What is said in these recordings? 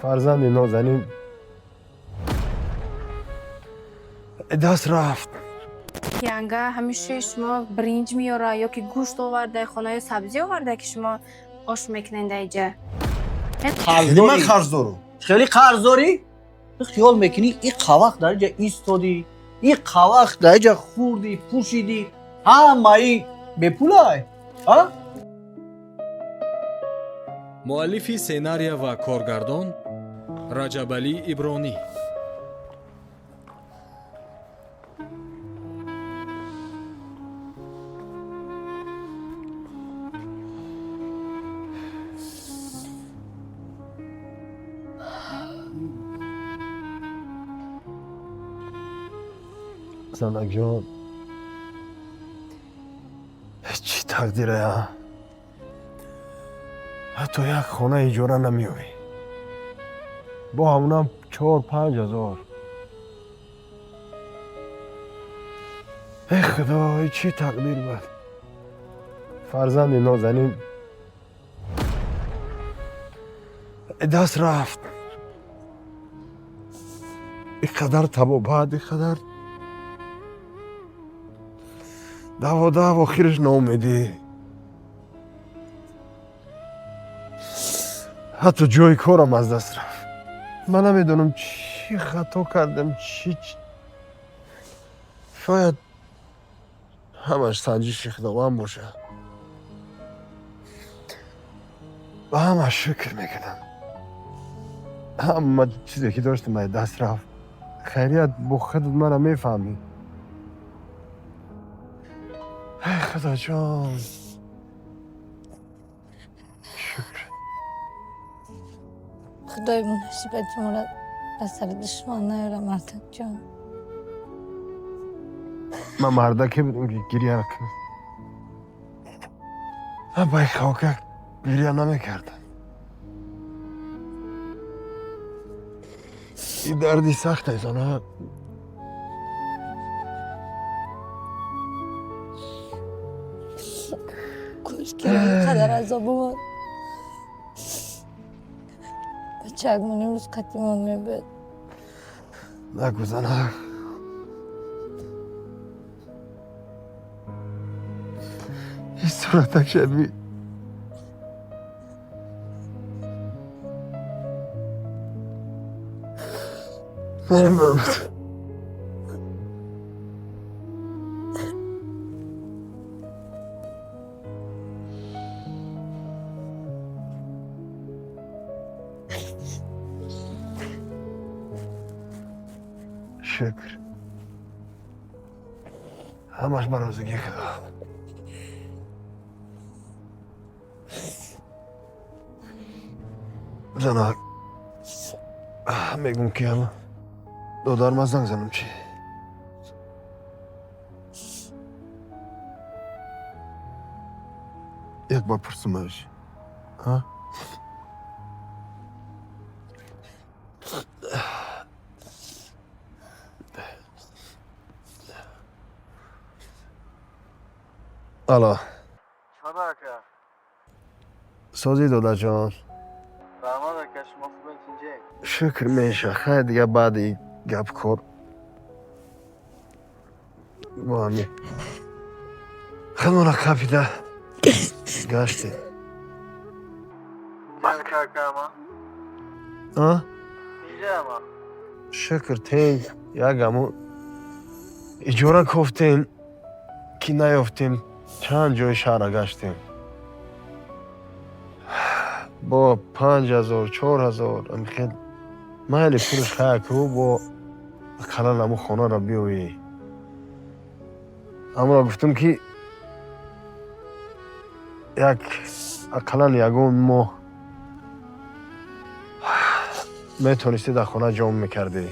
Фарзанди нозанин даст рафт. Янга ҳамеша шумо биринҷ меёра ё ки гӯшт оварда хона ё сабзӣ оварда, ки шумо ош мекунед дар иҷа. Хеле ман қарз дорам. Хеле қарз дорӣ? Ту хиёл мекунӣ, и қавақт дар иҷа истодӣ, и қавақт дар иҷа хӯрдӣ, пӯшидӣ, ҳамаи бепулай, а? Муаллифи сценария ва коргардон Раҷабалӣ Ибронӣ. Занакҷон, чӣ тақдирая, ҳатто як хона иҷора намеёбӣ, бо ҳамонам 4-5 ҳазор. Э худо, чӣ тақдир буд! Фарзанди нозанин даст рафт. Ин қадар табобат, ин қадар даво дав, охираш ноумедӣ. Ҳатто ҷои корам аз даст рафт. Ман намедонам, чӣ хато кардам, чӣ. Шояд ҳамаш санҷиши Худованд бошад. Ба ҳамаш шукр мекунам. Ҳама чизе ки доштам, аз даст рафт. Хайрият, бо худат мара мефаҳмӣ. Эй Худоҷон, шукр. Худои муносибати моро ба сари душман наёра, мардакҷон. Ман мардаке будам, ки гиря кунам? Ман ба хока гиря намекардам. Ин дарди сахт аст, она. Кошки қадар азоб омад, бачаакмон имрӯз қатимон мебуд. Нагӯ, занак. Ин суратак шаби мемурд. Шукр, ҳамаш ба розигии Худо. Занак, мегӯм, ки ҳама додарма занг занам, чӣ? Як бор пурсумаш, а? Алло. Чӣ ака? Созӣ, додаҷон? Раҳмат, ака, шумо хубен, тинҷе? Шукр, меша. Хайр, дига баъди гап кор бо ҳами худмона қапида гаштем. Ака, ака, ама? А? Тинҷе, ама? Шукр, тинҷ. Як аму иҷора кофтем, ки наёфтем. Чанд ҷои шаҳра гаштем, бо 5000, 4000 амихел. Майли, пулш хая ку, бо ақаллан аму хонаро биёӣ. Амро гуфтам, ки як ақаллан ягон моҳ метонистӣ дар хона ҷом мекардӣ.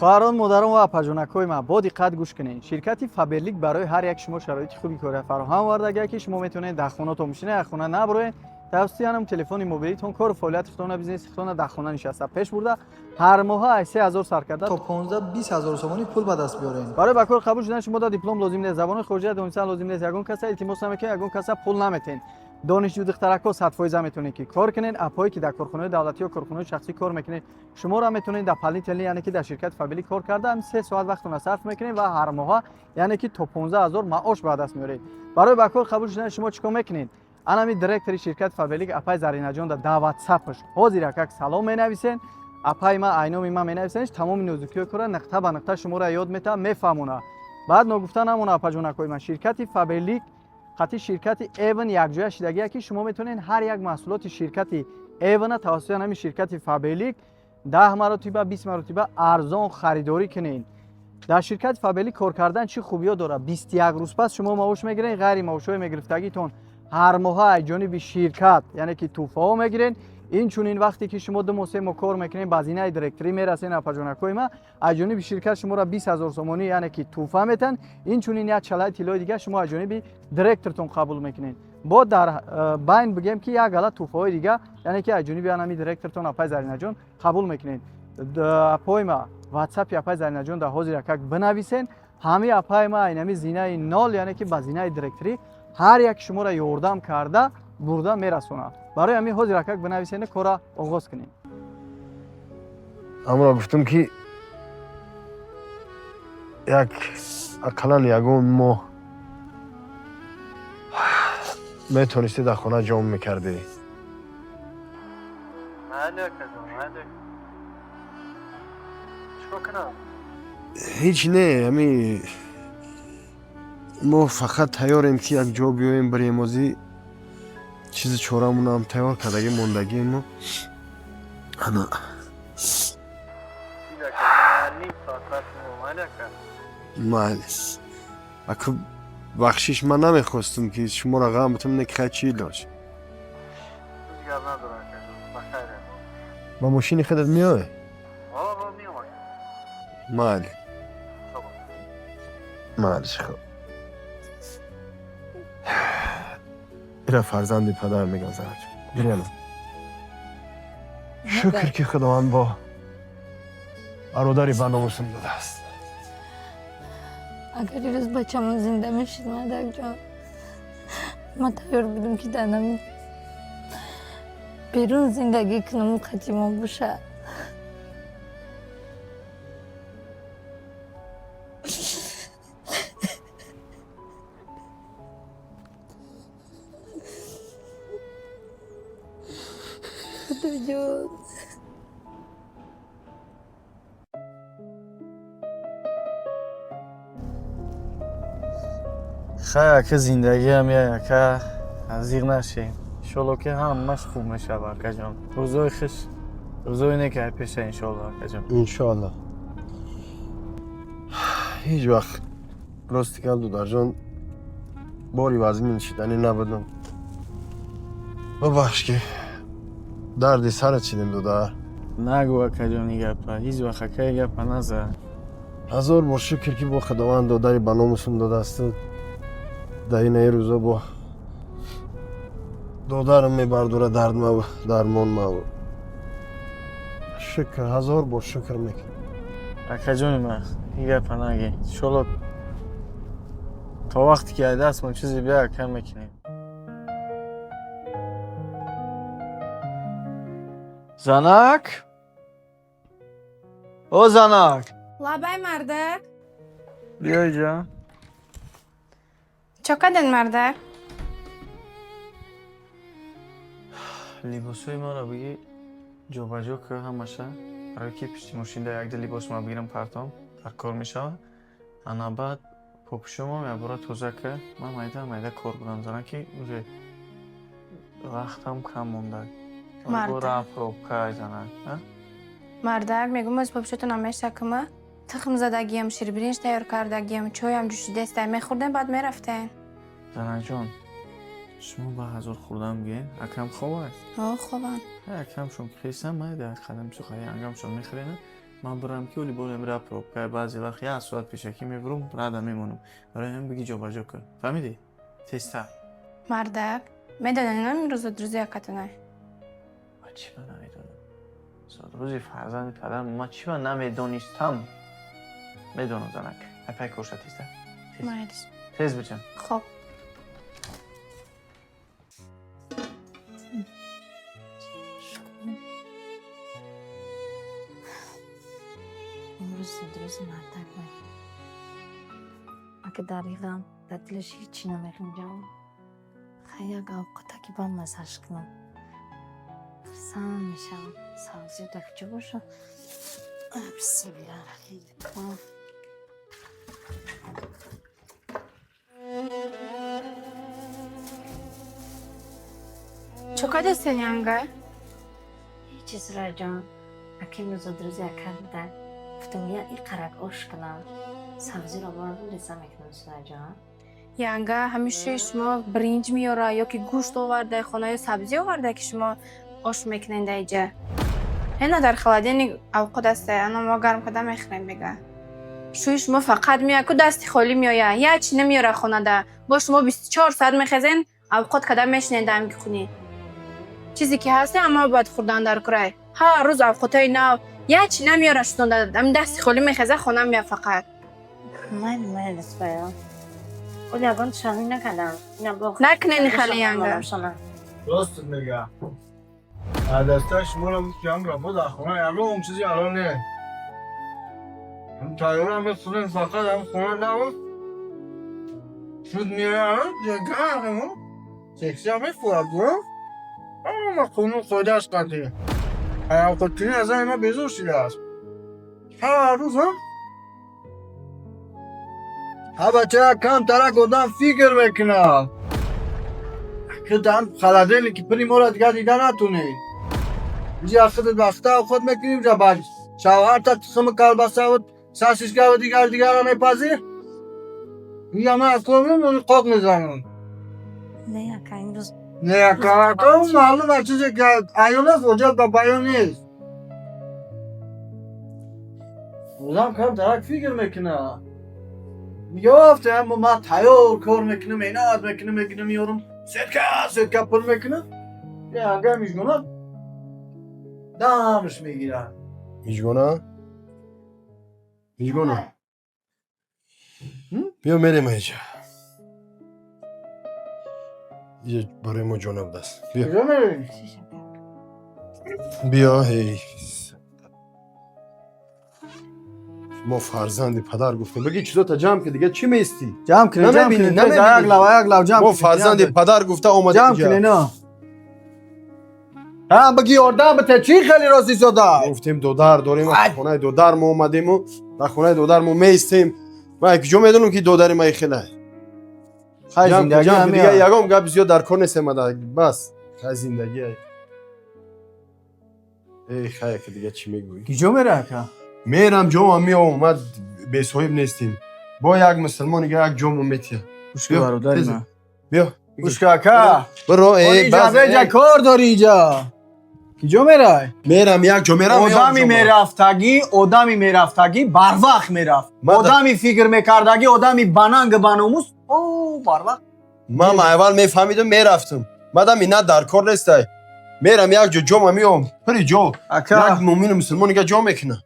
Хоҳарон, модарон ва апаҷонакҳои ман, бо диққат гӯш кунед. Ширкати Фаберлик барои ҳар як шумо шароити хуби кория фароҳам овардага, ки шумо метавонед дар хонатон бишинед, аз хона набароед. Тавассути ҳанам телефони мобилитон кору фаъолияти худтона, бизнеси худтона дар хона нишаста пеш бурда, ҳар моҳа аз 3000 сар карда то 15-20 ҳазор сомонӣ пул ба даст биёред. Барои ба кор қабул шудан шумо да диплом лозим нест, забони хориҷия донистан лозим нест, ягон каса илтимос намекунед, ягон каса пул наметиҳед. Донишҷӯ духтаракҳо 100% метавонед ки кор кунед. Апҳое ки дар корхонаҳои давлатӣ ё корхонаҳои шахсӣ кор мекунед, шуморо метавонед дар палителни, яъне ки дар ширкати Фаберлик кор карда, ҳам 3 соат вақтона сарф мекунед ва ҳар моҳа, яъне ки то 15 000 маош ба даст меоред. Барои ба кор қабул шудани шумо чӣ кор мекунед? Анами директори ширкати Фаберлик апай Заринаҷон дар ватсапаш ҳозир якак салом менависен. Апай ма айноми ма менависенш, тамоми нозукиҳои кора нуқта ба нуқта шуморо ёд метавад, мефаҳмонад. Баъд ногуфта намона, апаҷонакҳои ман, ширкати Фаберлик қати ширкати Эвен якҷоя шидагия, ки шумо метавонед ҳар як маҳсулоти ширкати Эвена тавассути ҳамин ширкати Фаберлик 10 маротиба, 20 маротиба арзон харидорӣ кунед. Дар ширкати Фаберлик кор кардан чӣ хубиё дорад? 21 рӯз пас шумо маош мегиред, ғайри маошҳои мегирифтагитон ҳар моҳа аз ҷониби ширкат, яъне ки тӯҳфаҳо мегиред. Инчунин вақте ки шумо 2 моҳ, 3 моҳ кор мекунед, ба зинаи директорӣ мерасед, апаҷонакҳои ма, аз ҷониби ширкат шуморо 20 000 сомонӣ, яъне ки тӯҳфа метаҳанд. Инчунин як чалаи тиллои дигар шумо аз ҷониби директортон қабул мекунед. Бо дар байн бигем ки як гала тӯҳфаҳои дигар, яъне ки аз ҷониби анами директортон апай Заринаҷон қабул мекунед. Апои ма, ватсапи апай Заринаҷон дар ҳозир якак бинависен. Ҳамаи апаи ма айнами зинаи нол, яъне ки ба зинаи директорӣ ҳар як шуморо ёрдам карда бурда мерасонад. Барои ҳамин ҳозир акак бинависене, кора оғоз кунем. Амро гуфтам ки як ақаллан ягон моҳ метонистӣ дар хона ҷом мекардӣ. Майли, акаҷон, майли. Чикор кунам? Ҳеҷ не, ами мо фақат тайёрем ки як ҷо биёем, бирем. Озӣ чизи чорамонам тайёр кардагӣ мондагиему ана. Чиз, акаҷон, ним соат пас меом, майли, ака. Майли, аку, бахшиш, ман намехостум ки шуморо ғам бутам, не ки хай, чӣ илоҷ? Ҳеҷ гап надорам, акаҷон, ба хайр. Ба мошини худат меоӣ? Ҳо, меом, ака. Майли. Хоб. Майли, хоб. Ира фарзанди падар мегам, занаҷон, бирем. Шукр ки худованд бо бародари ба номусам додааст. Агар ирӯз бачамон зинда мешид, мардакҷон, ман тайёр будам ки дар нами берун зиндагӣ кунам, қати мо бошад. Худоҷон. Хай, ака, зиндагиам я, ака, зиғ нашем. Иншолло ки ҳамаш хуб мешава, акаҷон. Рӯзои хиш, рӯзои не ки ай пеша, иншолло, акаҷон. Иншоалло. Ҳеҷ вақт, рости гап, дударҷон, бори вазмин шиданӣ набудам. Бубахш ки дарди сарат шидем, дудар. Нагӯ, акаҷон, и гапа ҳеҷ вақт, ака, и гапа наза. Ҳазор бор шукр ки бо худованд додари ба номусум додааст. Дар инаи рӯзо бо додарам мебардора дардмаву дармонмаву. Шукр, ҳазор бор шукр мекунам. Акаҷони ман, и гапа нагӣ. Иншолло то вақте ки ай дастмон чизе бия, ака, мекунем. Занак, о занак. Лабай, мардак. Биё иҷа. Чо карден, мардак? Либосҳои маро бигӣ, ҷобаҷо кӯ ҳамаша, барои ки пишти мошинда якда либос ма бигирам, партом дар кор мешавад. Ана баъд попушумам якбора тоза кӯ. Ман майда майда кор будам, зана, ки уже вақтам кам монда. Мардак. Бора пробка, занак, а? Мардак, мегӯм, оз попушотон намешакма. Тухм задагиям, ширбиринҷ тайёр кардагиям, чойам ҷӯшидестай, мехӯрдем, баъд мерафтем. Занакҷон, шумо ба ҳазор хӯрдам гӯед, акам хоб аст? О, хобам. Акамшон хестам, майда қадам сухаи ангамшон мехӯрена, ман бирам ки оли борем ра пробка. Баъзе вақт як соат пешакӣ мебурам, рада мемонам. Барои ҳамин биги, ҷобаҷо кун, фаҳмидӣ? Тезтар. Мардак, медонем имрӯз рӯзи якатонай. Ман чӣ ба намедонам? Рӯзи фарзанди падарам ман чӣ ба намедонистам? Медонам, занак. Апай, корша тезтар. Майлиш. Тез биҷан. Хоб. Имрӯз зудрӯзи мардак май. Ака дар ғам дар дилаш ҳечи намеғинҷам. Хай як авқота ки ба маззаш кунам. Хурсанд мешавам. Сабзиё дар куҷо бошад? Бисмилла. Чо кардастен, янга? Ҳечи, Сураҷон. Ака имрӯз зудрӯзи ака буда. Гуфтам я иқарак ош кунам. Сабзиро овардам, реза мекунам, Сураҷон. Янга, ҳамеша шумо биринҷ меёра ё ки гӯшт оварда хона ё сабзӣ оварда, ки шумо ош мекунед дар иҷа. Ена дар холодильник авқот аста, ана мо гарм карда мехӯрем бега. Шӯи шумо фақат меояд ку, дасти холӣ меояд, як чи намеёра хонада. Бо шумо 24 соат мехезен, авқот карда мешинед дар ҳамги хунӣ. Чизе ки ҳаста, ама бояд хӯрдан дар курай. Ҳар рӯз авқотҳои нав, як чи намеёра шудонда, ҳамин дасти холӣ мехеза, хона меояд фақат. Майли, майли, Сурайё. Оли ягон шаҳӣ накардам. Ина боғ. Накунед хеле, янга. Рост мега. Даста шуморо ҷамъ ра бо дар хона ягон чизи ҳалол не. Ҳам тайёра мехӯрем, фақат ҳам хона набуд. Шуд меояд, яган сексия мехӯрад, бо? Ама қонун қоидааш қатъи. Ҳаёқотини аз ма безор шудааст. Ҳар рӯз ҳам ҳа бача кам тарак одам фикр мекунад. Ки дан холодильники пули моро дигар дида натунӣ. Инҷа худат вақта авқот мекунӣ, инҷа баъд шавҳарта тухми колбасаву сосискаву дигар дигарро мепазӣ. Инҷа ман аз кор мемонӣ, қоқ мезанам. Не, ака, имрӯз Не, ака, ака, маълум аст, чизе ки аён аст, ҳоҷат ба баён нест. Одам кам тарак фикр мекунад. Меёфт, аммо ман тайёр кор мекунам, меҳнат мекунам, мекунам, меёрам, сетка сетка пур мекунам. Янга мижгона дамаш мегирад. Мижгона, Мижгона, биё, мерем иҷа. Иҷа барои мо ҷо набудааст, биё. Куҷо мерем? Биё, ҳей, мо фарзанди падар гуфтем, бигӣ чизота ҷамъ ки, дига чӣ меистӣ? Ҷамъ кунед, ҷамъ Намебинӣ, кунед, намебинӣ. як лав, як лав ҷамъ мо кунед, фарзанди ҷамъ падар гуфта омадем ҷамъ иҷа. кунед, на. Ҳа, бигӣ ёрдам бите, чӣ хеле рости сода? Гуфтем додар дорем, аз хонаи додар мо омадему дар хонаи додар мо меистем. Ман куҷо медонам, ки додари ма хеле. Хай, Ҷамъ зиндагӣ ҷамъ ҳамин дига аст. ягон гап зиёд дар кор нестем, ада бас, хай, зиндагӣ. Эй, хай, ки дига чӣ мегӯӣ? Куҷо мера, ака? Мерам, ҷомам меом, ма бесоҳиб нестем. Бо як мусулмон дига як ҷомо метия. Гӯш кун, Биё, бародари тез. ман. Биё. Гӯш кун, ака. Биро, эй, иҷа бас. беҷа кор дорӣ иҷа. Куҷо мерай? Мерам, як ҷо мерам, меом, Одами ҷома. мерафтагӣ, одами мерафтагӣ барвақт мерафт. Одами фикр мекардагӣ, одами бананг баномус, о барвақт. Ман аввал мефаҳмидам, мерафтам. Мадам ина дар кор нестай. Мерам як ҷо, ҷома меом, пири ҷо. Ака, як муъмину мусулмон дига ҷо мекуна,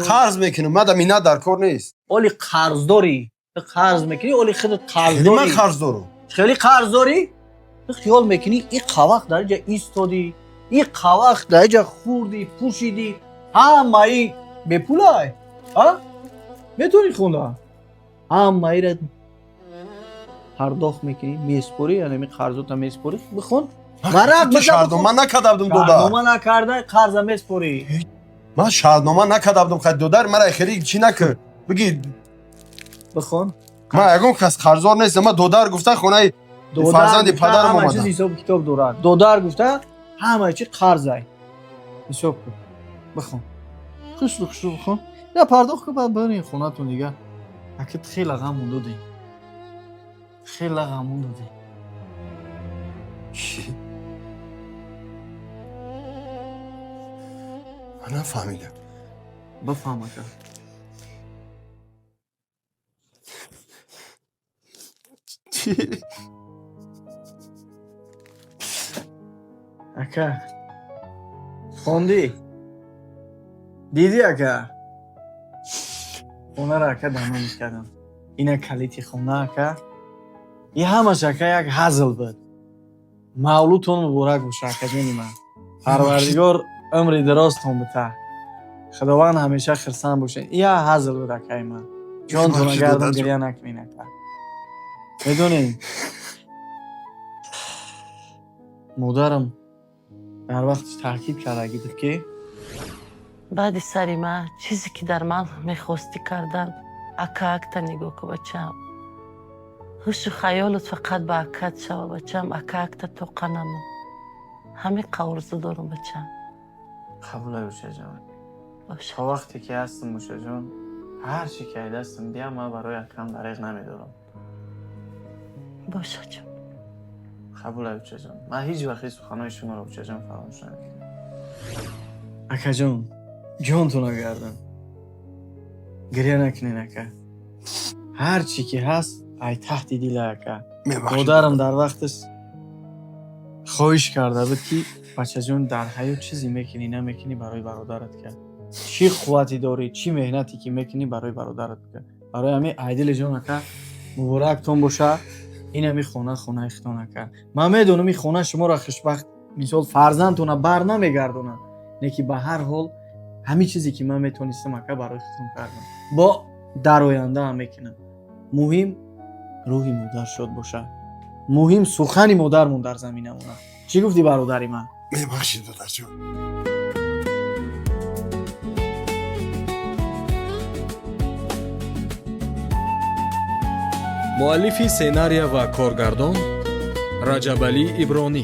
қарз мекунам, мадам ина дар кор нест. Оли қарз дорӣ, ту қарз мекунӣ, оли худат қарз Хеле ман дорӣ. қарз дорам. Хеле қарз дорӣ? Ту хиёл мекунӣ, и қавақт дар иҷа истодӣ, и қавақт дар иҷа хӯрдӣ, пӯшидӣ, ҳамаи бепулай, а метавонӣ хонда, ҳамаира пардохт мекунӣ, меспорӣ, яъне ми қарзота меспорӣ, бихон, варақ Ту шартнома накарда будум, додар. Шартнома накарда, қарза меспорӣ. Ман шартнома накарда будум, хай, додар, мара хеле чӣ накард, биги. Бихон. Ман ягон кас қарздор нестам, ман додар гуфта хонаи фарзанди падарам ҳама чиз омадам. Ҳисобу китоб дорад. Додар гуфта ҳама чи қарзай, ҳисоб кун, бихон, хушру хушру бихон, я пардохт кун, баъд барин хонатон. Дига акит хеле ғамун додем, хеле ғамун додем. Чӣ? Ман нафаҳмидам. Бифаҳм, ака. Чӣ? Ака, хондӣ, дидӣ, ака, хонаро, ака, дамониш кардам. Ина калити хона, ака. И ҳамаш, ака, як ҳазл буд. Мавлудтон муборак боша, акаҷони ман. Парвардигор умри дарозтон бита. Худованд ҳамеша хирсанд бошед. Я ҳазл буд, акаи ман. Ҷонтона Мебахшед, гардам, додарҷон. гиря накунед, ака. Медонед, модарам дар вақти таъкид карда буд, ки Баъди сари ман чизе ки дар ман мехостӣ кардан, акаакта нигоҳ ку, бачаам. Ҳушу хаёлат фақат ба акат шава, бачаам, акаакта тоқа намо. Ҳамин орзу дорам, бачаам. Қабулай, ушаҷон. Боша. То вақте ки ҳастам, ушаҷон, ҳар чӣ ки ай дастам диҳам, ман барои акам дареғ намедорам. Боша, ҷон. Қабулай, учаҷон. Ман ҳеҷ вақт суханои шуморо, учаҷон, фаромӯш намекунам. Акаҷон, ҷонтона гардам, гиря накунед, ака. Ҳар чӣ ки ҳаст, ай таҳти дила, ака. Мебахшед. Модарам дар вақташ хоҳиш карда буд, ки бачаҷон, дар ҳаёт чизе мекунӣ, намекунӣ, барои бародарат кард. Чӣ қуввате дорӣ, чӣ меҳнате ки мекунӣ, барои бародарат бикард. Барои ҳамин, айдили ҷон, ака, муборактон боша. Ин ҳами хона хонаи хитон, ака. Ман медонам, ин хона шуморо хушбахт, мисол, фарзандтона бар намегардонад, не ки ба ҳар ҳол ҳамин чизе ки ман метонистам, ака, барои хитон кардам, бо дар оянда ҳам мекунам. Муҳим рӯҳи модар шод бошад, муҳим сухани модармон дар замина монад. Чӣ гуфтӣ, бародари ман? Мебахшед, додарҷон. Муаллифи сценария ва коргардон Раҷабалӣ Ибронӣ.